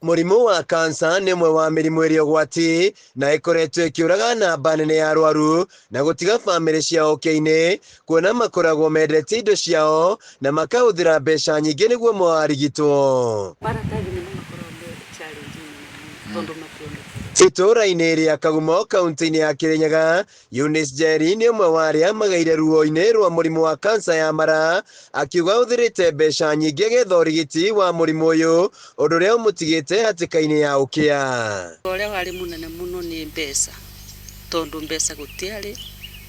Mũrimũ wa kansa nĩ ũmwe wa mĩrimũ ĩrĩa ũgwati na ĩkoretwo ĩkĩũraga namba nene ya arwaru na gũtiga bamĩrĩ ciao ũkĩa-inĩ, kuona makoragwo mendetie indo ciao na makahũthĩra mbeca nyingĩ nĩguo marigitwo. Maratathi nĩmo makoragwo me challenge nene mũno tondũ mationekaga. Itũũra-inĩ rĩa Kagumo, kaunti-inĩ ya Kirinyaga, Eunice Njeri nĩ ũmwe wa arĩa magaire ruo-inĩ rwa mũrimũ wa kansa ya mara, akiuga ahũthĩrĩte mbeca nyingĩ agĩetha ũrigiti wa mũrimũ ũyũ, ũndũ ũrĩa ũmũtigĩte hatĩka-inĩ ya ũkĩa. Ũrĩa warĩ mũnene mũno nĩ mbeca, tondũ mbeca gũtiarĩ,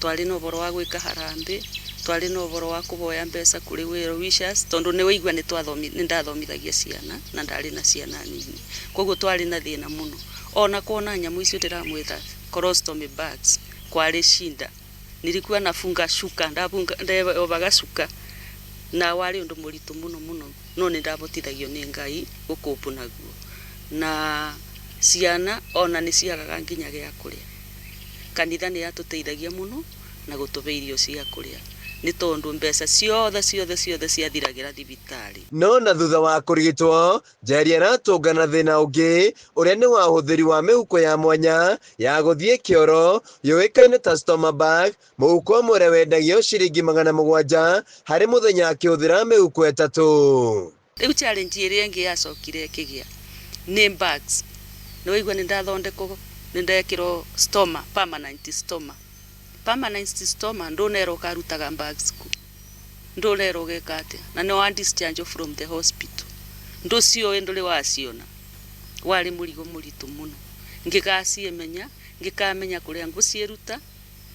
twarĩ na ũhoro wa gwĩka harambee, twarĩ na ũhoro wa kũhoya mbeca kũrĩ well wishers, tondũ nĩ waigua nĩ ndathomithagia ciana na ndarĩ na ciana nini, koguo twarĩ na thĩna mũno. Ona kuona nyamũ icio ndĩramwĩta colostomy bags kwarĩ shida. Nilikuwa nafunga shuka, ndeovaga cuka na warĩ ũndũ mũritũ mũno mũno, no nĩ ndabotithagio nĩ Ngai gũkũmbũ naguo. Na ciana ona nĩ ciagaga nginya gĩa kũrĩa. Kanitha nĩ yatũteithagia mũno na gũtũhe irio cia kũrĩa, nĩ tondũ mbeca ciothe ciothe ciothe ciathiragĩra thibitarĩ. No na thutha wa kũrigitwo, Njeri aratũngana thĩna ũngĩ ũrĩa nĩ wa ũhũthĩri wa mĩhuko ya mwanya ya gũthiĩ kĩoro yũĩkaine ta stoma bag, mũhuko ũmwe ũrĩa wendagio ciringi 700 harĩ mũthenya akĩhũthĩra mĩhuko 3. Rĩu challenge ĩrĩa ĩngĩ yacokire ĩkĩgĩa nĩ bags. Nĩ waigua nĩ ndathondekwo, nĩ ndekĩrwo stoma, permanent stoma. Permanent stoma ndũnerwo ũkarutaga bags kũ, ndũnerwo ũgeka atĩa, na nĩ wa discharge from the hospital. Ndũciũĩ, ndũrĩ waciona. Warĩ mũrigo mũritũ mũno. Ngĩgaciemenya, ngĩkamenya kũrĩa ngũciĩruta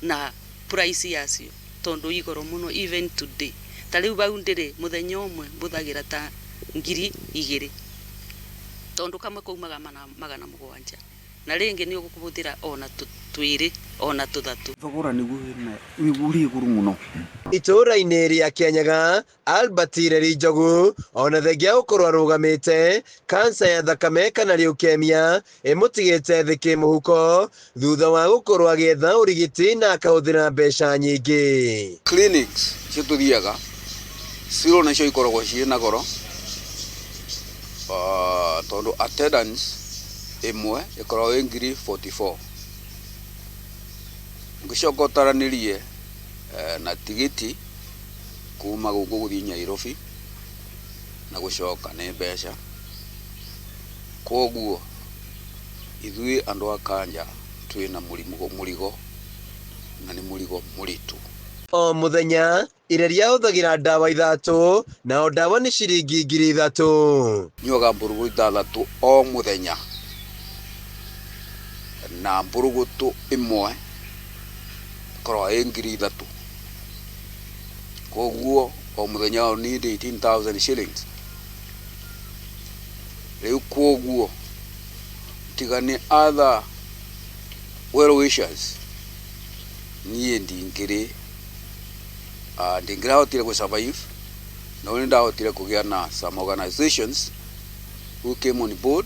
na price yacio, tondũ igoro mũno even today. Ta rĩu bau ndĩrĩ mũthenya ũmwe mbũthagĩra ta 2000, tondũ kamwe kaumaga 700, na rĩngĩ nĩ ũgũkũhũthĩra ona twĩrĩ ona tũthatũ. Thogora nĩguo ũrĩ igũrũ mũno. Itũũra-inĩ rĩa Kianyaga, Albert Ireri Njogu ona thengia gũkorwo arũgamĩte, kansa ya thakame kana leukemia ĩmũtigĩte thĩ kĩmũhuko thutha wa gũkorwo agĩetha ũrigiti na akahũthĩra mbeca nyingĩ. Clinics icio tũthiaga ciro nacio ikoragwo ciĩ na goro, tondũ attendance ĩmwe ĩkoragwo ĩ ngiri 44. Ũngĩcoka ũtaranĩrie na tigiti kuma gũkũ gũthiĩ Nairobi na gũcoka nĩ mbeca. Koguo ithuĩ andũ a kanja twĩna mũrigo na nĩ mũrigo mũritũ. O mũthenya Ireri ahũthagĩra ndawa 3, nao ndawa nĩ ciringi 3000. Nyuaga mbũrũgũ 6 o mũthenya na mbũrũgũtũ ĩmwe ĩkoragwo ĩ 3000. Koguo o mũthenya I need 18,000 shillings. Rĩu koguo tiga nĩ other well wishers, niĩ ndingĩrahotire gũ survive, no nĩ ndahotire kũgĩa na some organizations who came on board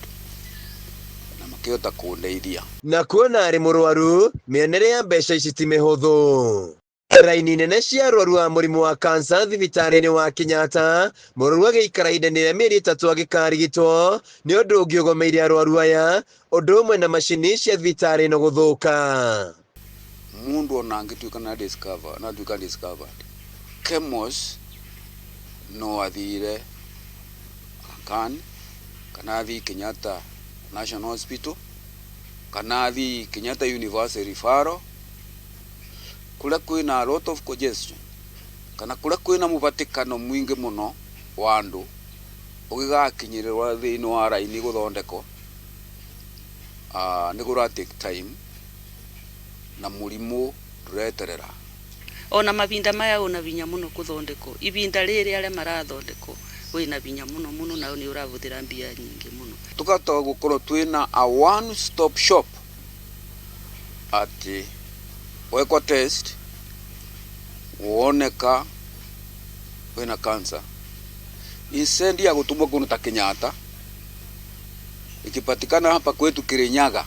na makĩhota kũndeithia. Na kuona arĩ mũrwaru, mĩonere ya mbeca ici ti mĩhũthũ. Raini nene cia arwaru a mũrimũ wa kansa thibitarĩ-inĩ wa Kenyatta, mũrwaru agĩikara ihinda rĩa mĩeri 3 agĩkarigitwo nĩ ũndũ ũngĩ ũgomeire arwaru aya, ũndũ ũmwe na macini cia thibitarĩ ĩno gũthũka. Mũndũ ona angĩtuĩka na discover, na atuĩka discovered, chemos no athire Aga Khan, kana athiĩ Kenyatta National Hospital, kana athiĩ Kenyatta University Referral, kũrĩa kwĩna a lot of congestion, kana kũrĩa kwĩna mũbatĩkano mũingĩ mũno wa andũ, ũgĩgakinyĩrĩrwo thĩinĩ wa raini gũthondekwo, nĩ kũra take time na mũrimũ ndũreterera. Ona mavinda maya una vinya mũno kũthondekwo, ibinda rĩrĩ arĩa marathondekwo wĩna vinya mũno mũno, na nĩ ũrahũthĩra mbia nyingĩ mũno. Tũkahota gũkorwo twĩna a one stop shop atĩ wekwo test woneka wĩna cancer, instead ya gũtũmwo kũndũ ta Kenyatta, ikipatikana hapa kwetu Kirinyaga,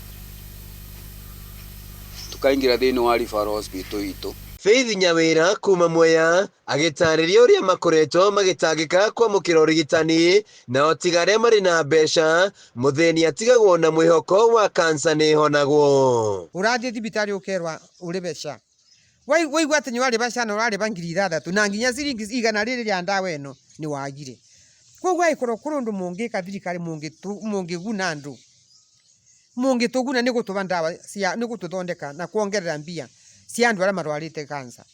tukaingira thĩinĩ wa referral hospital itũ. Faith Nyawĩra kuma Mwea agĩtarĩria ũrĩa makoretwo magĩtangĩka kwamũkĩra ũrigitani na o tiga arĩa marĩ na mbeca mũthĩni atigagwo na mwĩhoko wa kansa nĩ ĩhonagwo. Ũrathiĩ thibitarĩ ũkerwa ũrĩbe SHA, waigua atĩ nĩ warĩba SHA na ũrarĩba 6000 na nginya ciringi 100 rĩa ndawa ĩno nĩ wagire. Koguo angĩkorwo kũrĩ ũndũ mũngĩka thirikari mũngĩguna andũ, mũngĩtũguna nĩ gũtũba ndawa cia nĩ gũtũthondeka na kuongerera mbia cia andũ arĩa marwarĩte cancer.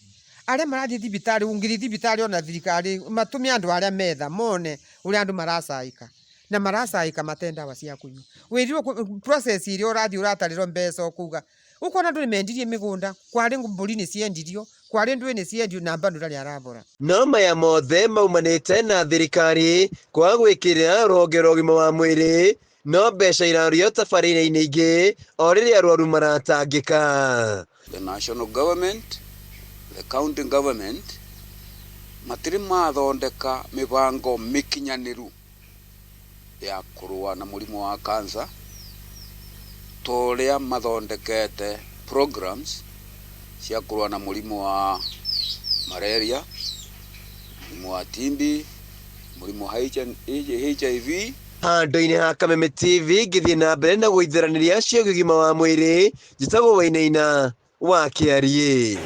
Arĩa marathiĩ thibitarĩ, ũngĩthiĩ thibitarĩ ona thirikari matũme andũ arĩa metha mone ũrĩa andũ maracaĩka na maracaĩka mate ndawa cia kũnyua. Wĩrirwo process ĩrĩa ũrathiĩ ũratarĩrwo mbeca ũkauga ũkona andũ nĩ mendirie mĩgũnda, kwarĩ mbũri nĩ ciendirio, kwarĩ ndũĩ nĩ ciendirio na bado ndarĩ arabora. No maya mothe maumanĩte na thirikari kwaga gwĩkĩrĩra rũhonge rwa ũgima wa mwĩrĩ no mbeca irario tabarĩra-inĩ ingĩ o rĩrĩa arwaru maratangĩka. The national government, the county government matirĩ mathondeka mĩbango mĩkinyanĩru ya kũrũa na mũrimũ wa cancer ta ũrĩa mathondekete programs cia kũrũa na mũrimũ wa malaria, mũrimũ wa TB, mũrimũ wa HIV. Handũ-inĩ ha Kameme TV ngĩthiĩ na mbere na gũitheranĩria ciĩgiĩ ũgima wa mwĩrĩ, njĩtagwo Wainaina wa Kĩariĩ.